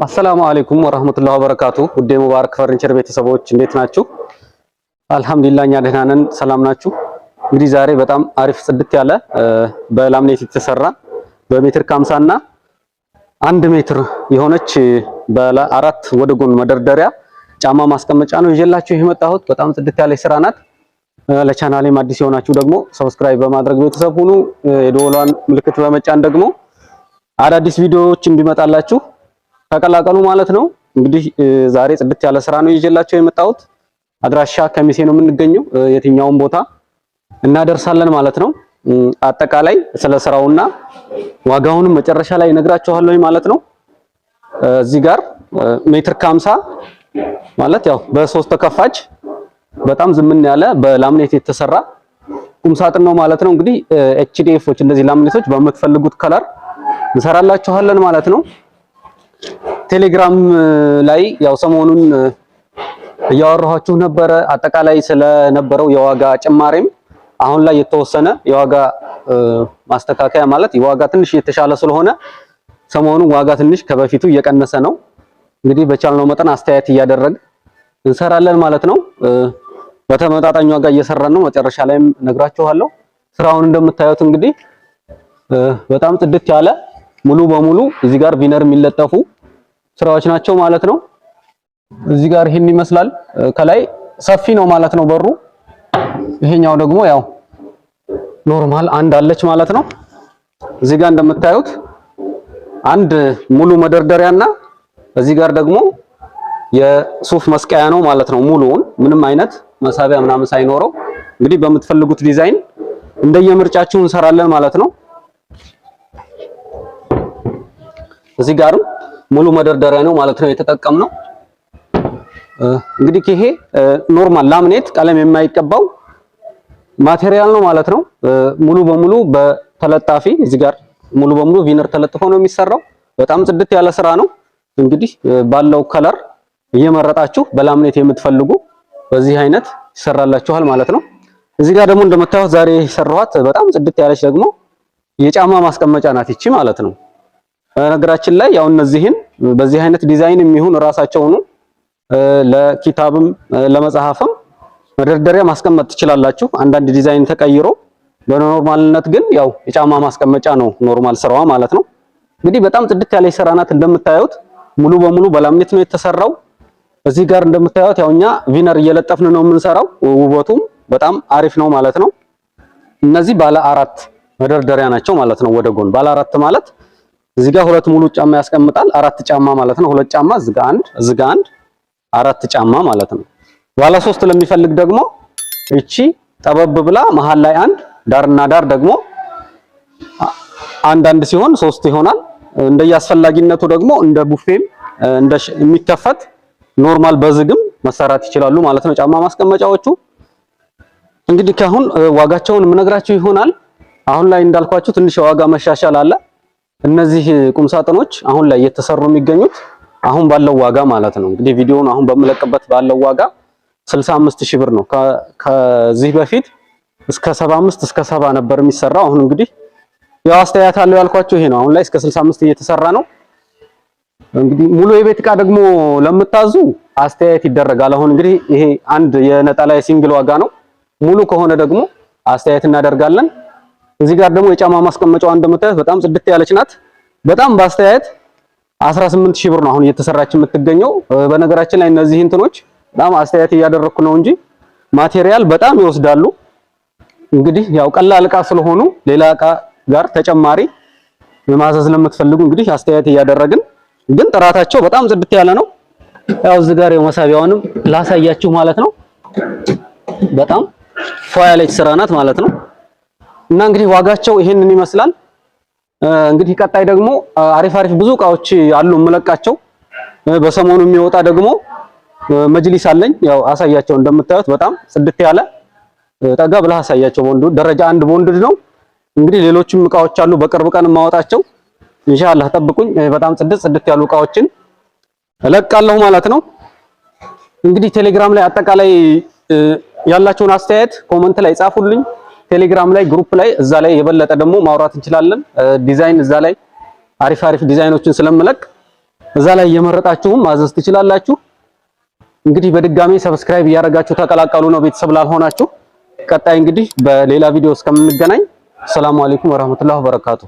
السلام عليكم ورحمة الله وبركاته። ውድ ሙባረክ ፈርኒቸር ቤተሰቦች እንዴት ናችሁ? አልሐምዱሊላህ እኛ ደህና ነን። ሰላም ናችሁ? እንግዲህ ዛሬ በጣም አሪፍ ጽድት ያለ በ laminate የተሰራ በሜትር ከ50 እና 1 ሜትር የሆነች ባለ አራት ወደ ጎን መደርደሪያ ጫማ ማስቀመጫ ነው ይዤላችሁ የመጣሁት። በጣም ጽድት ያለች ስራ ናት። ለቻናሌም አዲስ የሆናችሁ ደግሞ subscribe በማድረግ ቤተሰብ ሁኑ። የደወሏን ምልክት በመጫን ደግሞ አዳዲስ ቪዲዮዎች እንዲመጣላችሁ ተቀላቀሉ ማለት ነው። እንግዲህ ዛሬ ጽድት ያለ ስራ ነው ይዤላችሁ የመጣሁት። አድራሻ ከሚሴ ነው የምንገኘው። የትኛውን ቦታ እናደርሳለን ማለት ነው። አጠቃላይ ስለ ስራውና ዋጋውንም መጨረሻ ላይ እነግራችኋለሁ ማለት ነው። እዚህ ጋር ሜትር ከ50 ማለት ያው በሶስት ተከፋች በጣም ዝምን ያለ በ laminate የተሰራ ቁም ሳጥን ነው ማለት ነው። እንግዲህ HDF ኦች እንደዚህ laminate ኦች በምትፈልጉት color እንሰራላችኋለን ማለት ነው። ቴሌግራም ላይ ያው ሰሞኑን እያወራኋችሁ ነበረ አጠቃላይ ስለነበረው የዋጋ ጭማሪም። አሁን ላይ የተወሰነ የዋጋ ማስተካከያ ማለት የዋጋ ትንሽ የተሻለ ስለሆነ ሰሞኑን ዋጋ ትንሽ ከበፊቱ እየቀነሰ ነው። እንግዲህ በቻልነው መጠን አስተያየት እያደረግን እንሰራለን ማለት ነው። በተመጣጣኝ ዋጋ እየሰራን ነው። መጨረሻ ላይም ነግራችኋለሁ። ስራውን እንደምታዩት እንግዲህ በጣም ጽድት ያለ ሙሉ በሙሉ እዚህ ጋር veneer የሚለጠፉ ስራዎች ናቸው ማለት ነው። እዚህ ጋር ይሄን ይመስላል። ከላይ ሰፊ ነው ማለት ነው በሩ። ይሄኛው ደግሞ ያው normal አንድ አለች ማለት ነው። እዚህ ጋር እንደምታዩት አንድ ሙሉ መደርደሪያና እዚህ ጋር ደግሞ የሱፍ መስቀያ ነው ማለት ነው። ሙሉውን ምንም አይነት መሳቢያ ምናምን ሳይኖረው እንግዲህ በምትፈልጉት ዲዛይን እንደየምርጫችሁ እንሰራለን ማለት ነው። እዚህ ጋርም ሙሉ መደርደሪያ ነው ማለት ነው የተጠቀምነው። እንግዲህ ይሄ normal laminate ቀለም የማይቀባው material ነው ማለት ነው። ሙሉ በሙሉ በተለጣፊ እዚህ ጋር ሙሉ በሙሉ veneer ተለጥፎ ነው የሚሰራው። በጣም ጽድት ያለ ስራ ነው። እንግዲህ ባለው color እየመረጣችሁ በ laminate የምትፈልጉ በዚህ አይነት ይሰራላችኋል ማለት ነው። እዚህ ጋር ደግሞ እንደምታዩት ዛሬ የሰራኋት በጣም ጽድት ያለች ደግሞ የጫማ ማስቀመጫ ናት ይቺ ማለት ነው። በነገራችን ላይ ያው እነዚህን በዚህ አይነት ዲዛይን የሚሆን ራሳቸውኑ ለኪታብም ለመጽሐፍም መደርደሪያ ማስቀመጥ ትችላላችሁ። አንዳንድ ዲዛይን ተቀይሮ በ normal ነት ግን ያው የጫማ ማስቀመጫ ነው normal ስራዋ ማለት ነው። እንግዲህ በጣም ጽድት ያለች ስራ ናት። እንደምታዩት ሙሉ በሙሉ በ laminate ነው የተሰራው። እዚህ ጋር እንደምታዩት ያው እኛ veneer እየለጠፍን ነው የምንሰራው። ውበቱም በጣም አሪፍ ነው ማለት ነው። እነዚህ ባለ አራት መደርደሪያ ናቸው ማለት ነው። ወደ ጎን ባለ አራት ማለት እዚህ ጋር ሁለት ሙሉ ጫማ ያስቀምጣል። አራት ጫማ ማለት ነው። ሁለት ጫማ እዚህ ጋር አንድ፣ እዚህ ጋር አንድ፣ አራት ጫማ ማለት ነው። ባለ ሶስት ለሚፈልግ ደግሞ እቺ ጠበብ ብላ መሃል ላይ አንድ፣ ዳርና ዳር ደግሞ አንድ አንድ ሲሆን ሶስት ይሆናል። እንደየአስፈላጊነቱ ደግሞ እንደ ቡፌም እንደ የሚከፈት normal በዝግም መሰራት ይችላሉ ማለት ነው። ጫማ ማስቀመጫዎቹ እንግዲህ ከአሁን ዋጋቸውን የምነግራችሁ ይሆናል። አሁን ላይ እንዳልኳችሁ ትንሽ የዋጋ መሻሻል አለ። እነዚህ ቁም ሳጥኖች አሁን ላይ እየተሰሩ የሚገኙት አሁን ባለው ዋጋ ማለት ነው። እንግዲህ ቪዲዮውን አሁን በምለቅበት ባለው ዋጋ 65 ሺህ ብር ነው። ከዚህ በፊት እስከ 75 እስከ 70 ነበር የሚሰራው። አሁን እንግዲህ ያው አስተያየት አለው ያልኳችሁ ይሄ ነው። አሁን ላይ እስከ 65 እየተሰራ ነው። እንግዲህ ሙሉ የቤት ዕቃ ደግሞ ለምታዙ አስተያየት ይደረጋል። አሁን እንግዲህ ይሄ አንድ የነጠላ የ single ዋጋ ነው። ሙሉ ከሆነ ደግሞ አስተያየት እናደርጋለን። እዚህ ጋር ደግሞ የጫማ ማስቀመጫዋ እንደምታዩት በጣም ጽድት ያለች ናት። በጣም በአስተያየት 18 ሺህ ብር ነው አሁን እየተሰራች የምትገኘው። በነገራችን ላይ እነዚህ እንትኖች በጣም አስተያየት እያደረኩ ነው እንጂ material በጣም ይወስዳሉ። እንግዲህ ያው ቀላል እቃ ስለሆኑ ሌላ እቃ ጋር ተጨማሪ ማዘዝ ለምትፈልጉ እንግዲህ አስተያየት እያደረግን ግን ጥራታቸው በጣም ጽድት ያለ ነው። ያው እዚህ ጋር የመሳቢያውንም ላሳያችሁ ማለት ነው። በጣም ፏ ያለች ስራ ናት ማለት ነው። እና እንግዲህ ዋጋቸው ይሄንን ይመስላል። እንግዲህ ቀጣይ ደግሞ አሪፍ አሪፍ ብዙ እቃዎች አሉ የምለቃቸው። በሰሞኑ የሚወጣ ደግሞ መጅሊስ አለኝ። ያው አሳያቸው። እንደምታዩት በጣም ጽድት ያለ ጠጋ ብለህ አሳያቸው። ቦንዱ ደረጃ አንድ bonded ነው። እንግዲህ ሌሎችም እቃዎች አሉ በቅርብ ቀን የማወጣቸው። ኢንሻአላህ ጠብቁኝ። በጣም ጽድት ጽድት ያሉ እቃዎችን እለቃለሁ ማለት ነው። እንግዲህ ቴሌግራም ላይ አጠቃላይ ያላችሁን አስተያየት comment ላይ ጻፉልኝ። ቴሌግራም ላይ group ላይ እዛ ላይ የበለጠ ደግሞ ማውራት እንችላለን። ዲዛይን እዛ ላይ አሪፍ አሪፍ ዲዛይኖችን ስለምለቅ እዛ ላይ እየመረጣችሁም ማዘዝ ትችላላችሁ። እንግዲህ በድጋሚ subscribe እያደረጋችሁ ተቀላቀሉ ነው ቤተሰብ ላልሆናችሁ። ቀጣይ እንግዲህ በሌላ ቪዲዮ እስከምንገናኝ ሰላም አለይኩም ወራህመቱላሂ ወበረካቱ።